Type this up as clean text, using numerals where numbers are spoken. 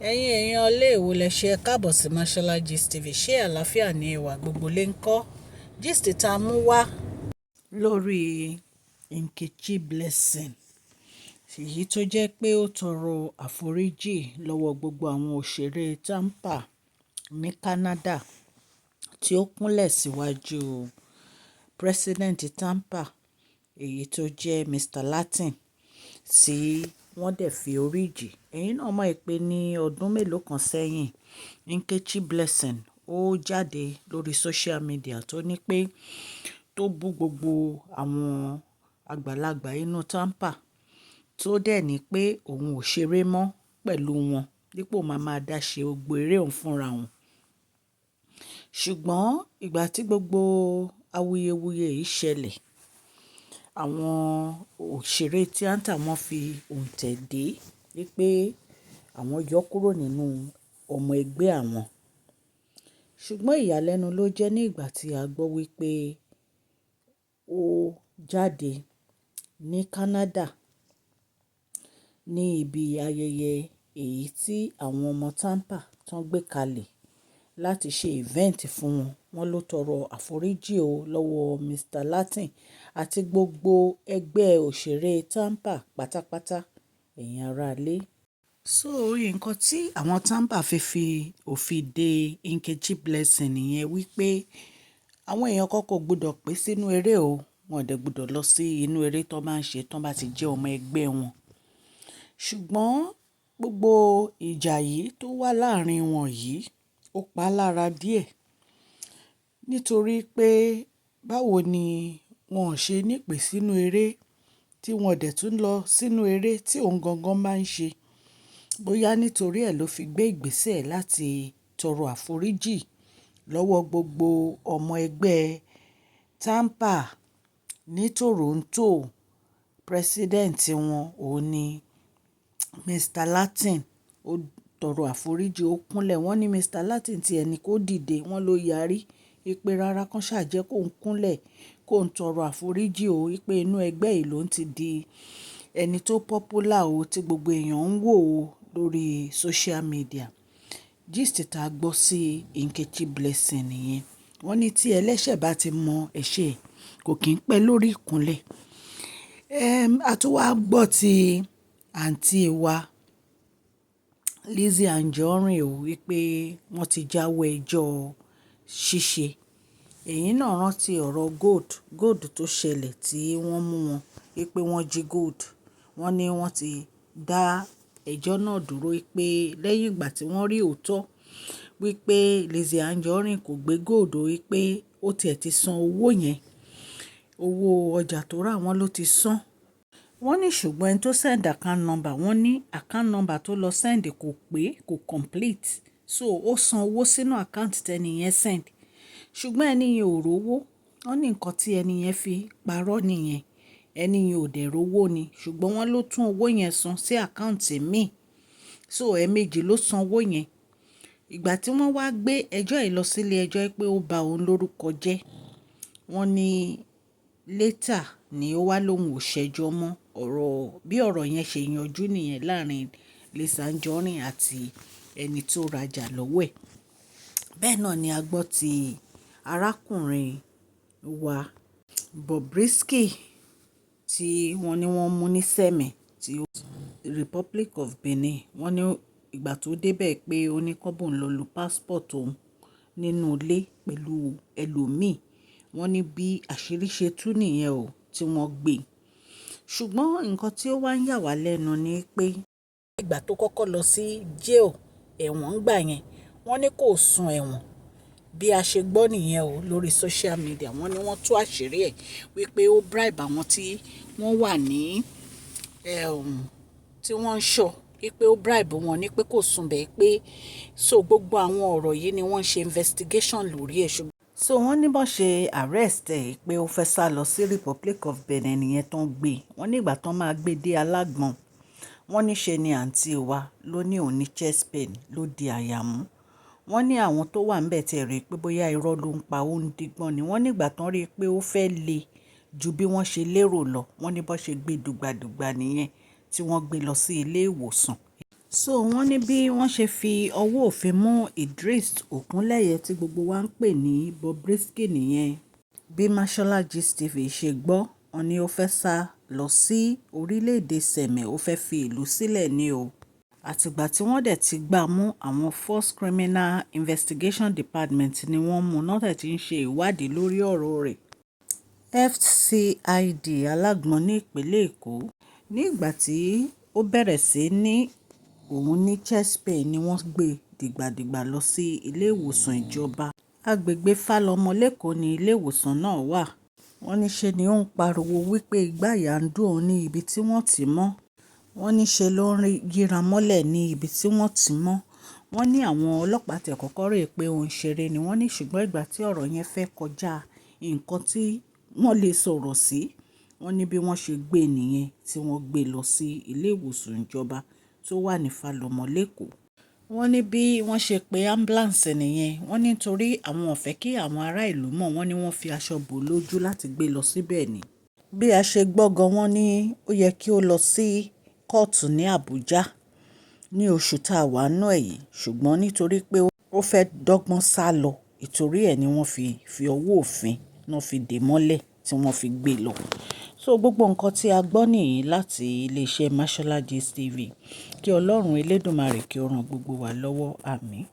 Ẹ̀yin èèyàn ilé ìwò lẹ ṣe ẹ káàbọ̀ sí Mashola Gist TV. Ṣé àlàáfíà ni ẹwà gbogbo lè ń kọ́? Gist tá mú wá lórí Nkechi Blessing, èyí tó jẹ́ pé ó tọrọ àforíjì lọ́wọ́ gbogbo àwọn òṣèré TAMPAN ní Canada, tí ó kúnlẹ̀ síwájú President TAMPAN, èyí tó jẹ́ Mr. Latin, tí wọ́n dẹ̀ fi orí jì. Ẹ̀yin náà mọ̀ pé ní ọdún mélòó kan sẹ́yìn, Nkechi Blessing ó jáde lórí social media tó ní pé tó bú gbogbo àwọn àgbàlagbà inú TAMPAN, tó dẹ̀ ní pé òun ò ṣeré mọ́ pẹ̀lú wọn, dípò máa máa dá ṣe gbogbo eré òun fúnra òun. Ṣùgbọ́n ìgbà tí gbogbo awuyewuye yìí ṣẹlẹ̀, àwọn òṣèré tíátà wọ́n fi òǹtẹ̀ dé wípé àwọn yọ kúrò nínú ọmọ ẹgbẹ́ àwọn. Ṣùgbọ́n ìyàlẹ́nu ló jẹ́ ní ìgbà tí a gbọ́ wípé ó jáde ní Canada ní ibi ayẹyẹ èyí tí àwọn ọmọ TAMPAN tó gbé kalẹ̀ láti ṣe event fún wọn. Wọ́n ló tọrọ àforíjì ó lọ́wọ́ Mr. Latin àti gbogbo ẹgbẹ́ òṣèré TAMPAN pátápátá, ẹ̀yin ará ilé. So nǹkan tí àwọn TAMPAN fi òfin de Nkechi Blessing nìyẹn, wípé àwọn èèyàn kan kò gbọdọ̀ pé sínú eré o, wọn ò dẹ̀ gbọdọ̀ lọ sí inú eré tó bá ń ṣe tó bá ti jẹ́ ọmọ ẹgbẹ́ wọn. Ṣùgbọ́n gbogbo ìjà yìí tó wà láàrin wọn yìí, ó pa lára díẹ̀. Nítorí pé báwo ni wọ́n ò ṣe ní pè sínú eré tí wọ́n dẹ̀ tún lọ sínú eré tí òun gangan máa ń ṣe. Bóyá nítorí ẹ ló fi gbé ìgbésẹ̀ láti tọrọ àforíjì lọ́wọ́ gbogbo ọmọ ẹgbẹ́ TAMPAN ní Toronto. President wọn, òun ni Mr. Latin. Ó tọrọ àforíjì, ó kúnlẹ̀. Wọ́n ní Mr. Latin tí ẹni kó dìde, wọ́n ló yarí wípé rárá, kan ṣàjẹ́ kó ń kúnlẹ̀, kó ń tọrọ àforíjì o, wípé inú ẹgbẹ́ yìí ló ń ti di ẹni tó popular o, tí gbogbo èèyàn ń wò ó lórí social media. Gist tá gbọ́ sí Nkechi Blessing nìyẹn. Wọ́n ní tí ẹlẹ́ṣẹ̀ bá ti mọ ẹ̀ṣẹ̀, kò kín pẹ́ lórí ìkúnlẹ̀. A tún wá gbọ́ ti àǹtí wa Lizzy Anjorin o, wípé wọ́n ti jáwọ́ ẹjọ́ ṣíṣe. Ẹ̀yin náà rántí ọ̀rọ̀ gold, gold tó ṣẹlẹ̀ tí wọ́n mú wọn wípé wọ́n jí gold. Wọ́n ní wọ́n ti dá ẹjọ́ náà dúró wípé lẹ́yìn ìgbà tí wọ́n rí òótọ́ wípé Lizzy Anjorin kò gbé gold o, wípé ó tiẹ̀ ti san owó yẹn, owó ọjà tó rà wọ́n ló ti san. Wọ́n ní ṣùgbọ́n ẹni tó send account number, wọ́n ní account number tó lọ send kò pé, kò complete. So ó san owó sínú account tẹni yẹn send. Ṣùgbọ́n ẹni yẹn ò rówó. Wọ́n ní nǹkan tí ẹni yẹn fi parọ́ nìyẹn. Ẹni yẹn ò dẹ̀ rówó ni. Ṣùgbọ́n wọ́n ló tún owó yẹn san sí account mi. So ẹ̀ẹ̀mejì ló san owó yẹn. Ìgbà tí wọ́n wá gbé ẹjọ́ yìí lọ sí ilé ẹjọ́ pé ó ba òun lórúkọ jẹ́, wọ́n ní later ni ó wá lóhùn ò ṣẹjọ́ mọ́. Ọ̀rọ̀ bí ọ̀rọ̀ yẹn ṣe yanjú nìyẹn láàrin Lizzy Anjorin àti ẹni tó rajà lọ́wọ́ ẹ̀. Bẹ́ẹ̀ náà ni a gbọ́ ti arákùnrin wa Bobrisky tí wọ́n ní wọ́n mú ní Seme, tí Republic of Benin. Wọ́n ní ìgbà tó dé bẹ́ẹ̀ pé ó ní kó bóun lọ lo passport òun nínú ilé pẹ̀lú ẹlòmíì. Wọ́n ní bí àṣírí ṣe tú nìyẹn o tí wọ́n gbé. Ṣùgbọ́n nǹkan tí ó wá ń yà wá lẹ́nu ni pé ìgbà tó kọ́kọ́ lọ sí jail, ẹ̀wọ̀n ńgbà yẹn, wọ́n ní kò sun ẹ̀wọ̀n. Bí a ṣe gbọ́ nìyẹn o lórí social media. Wọ́n ní wọ́n tú àṣírí ẹ̀ wípé ó bribe àwọn tí wọ́n wà ní, tí wọ́n ń ṣọ́, wípé ó bribe wọn ní pé kò sùn bẹ́ẹ̀ pé. So gbogbo àwọn ọ̀rọ̀ yìí ni wọ́n ṣe investigation lórí ẹ̀ ṣùgbọ́n. So wọ́n ní bó ṣe arrest ẹ̀ pé ó fẹ́ sá lọ sí Republic of Benin nìyẹn tó ń gbé. Wọ́n ní ìgbà tó máa gbé dé Alágbọ̀n, wọ́n ní ṣe ni àǹtí wa ló ní òun ní chest pain ló di àyà mú. Wọ́n ní àwọn tó wà níbẹ̀ tí ẹ rí pé bóyá irọ́ ló ń pa, ó ń dígbọ́n ni. Wọ́n ní ìgbà tó rí pé ó fẹ́ le ju bí wọ́n ṣe lérò lọ, wọ́n ní bó ṣe gbé dùgbàdùgbà nìyẹn tí wọ́n gbé lọ sí ilé ìwòsàn. So wọ́n ní bí wọ́n ṣe fi ọwọ́ òfin mú Idris Okunleye tí gbogbo wa ń pè ní Bobrisky nìyẹn. Bí Mashola Gist TV ṣe gbọ́, wọ́n ní ó fẹ́ sá lọ sí orílẹ̀-èdè Sẹ̀mẹ̀, ó fẹ́ fi ìlú sílẹ̀ ni o. Àtìgbà tí wọ́n dẹ̀ ti gbá mú, àwọn Force Criminal Investigation Department ni wọ́n mú, náà dẹ̀ ti ń ṣe ìwádìí lórí ọ̀rọ̀ rẹ̀. FCID Alágbọ̀n ní ìpínlẹ̀ Èkó. Ní ìgbà tí ó bẹ̀rẹ̀ sí ní òun ní chest pain ni wọ́n gbé dìgbàdìgbà lọ sí ilé ìwòsàn ìjọba. Agbègbè Falomo lẹ́kọ̀ọ́ ní ilé ìwòsàn náà wà. Wọ́n ní ṣe ni ó ń pariwo wípé ìgbà àyà ń dùn òun ní ibi tí wọ́n ti mọ́. Wọ́n ní ṣe ló ń yíra mọ́lẹ̀ ní ibi tí wọ́n ti mọ́. Wọ́n ní àwọn ọlọ́pàá tẹ̀ kọ́kọ́ rò pé ó ń ṣeré ni. Wọ́n ní ṣùgbọ́n ìgbà tí ọ̀rọ̀ yẹn fẹ́ kọjá nǹkan tí wọ́n lè sọ̀rọ̀ sí, wọ́n ní bí wọ́n ṣe gbé nìyẹn tí wọ́n gbé lọ sí ilé ìwòsàn ìjọba tó wà ní Falomo lẹ́kọ̀ọ́. Wọ́n ní bí wọ́n ṣe pe ambulance nìyẹn. Wọ́n ní nítorí àwọn ò fẹ́ kí àwọn ará ìlú mọ̀, wọ́n ní wọ́n fi aṣọ bò lójú láti gbé lọ síbẹ̀ ni. Bí a ṣe gbọ́ gan, wọ́n ní ó yẹ kí ó lọ sí kóòtù ní Àbújá ní oṣù tá a wà nínú ẹ̀ yìí, ṣùgbọ́n nítorí pé ó fẹ́ dọ́gbọ́n sálọ, ìtorí ẹ ni wọ́n fi ọwọ́ òfin náà fi dè mọ́lẹ̀ tí wọ́n fi gbé lọ. So gbogbo nǹkan tí a gbọ́ nìyí láti ilé iṣẹ́ Mashola Gist TV. Kí Ọlọ́run elédùmarè kí ó ran gbogbo wa lọ́wọ́. Àmín.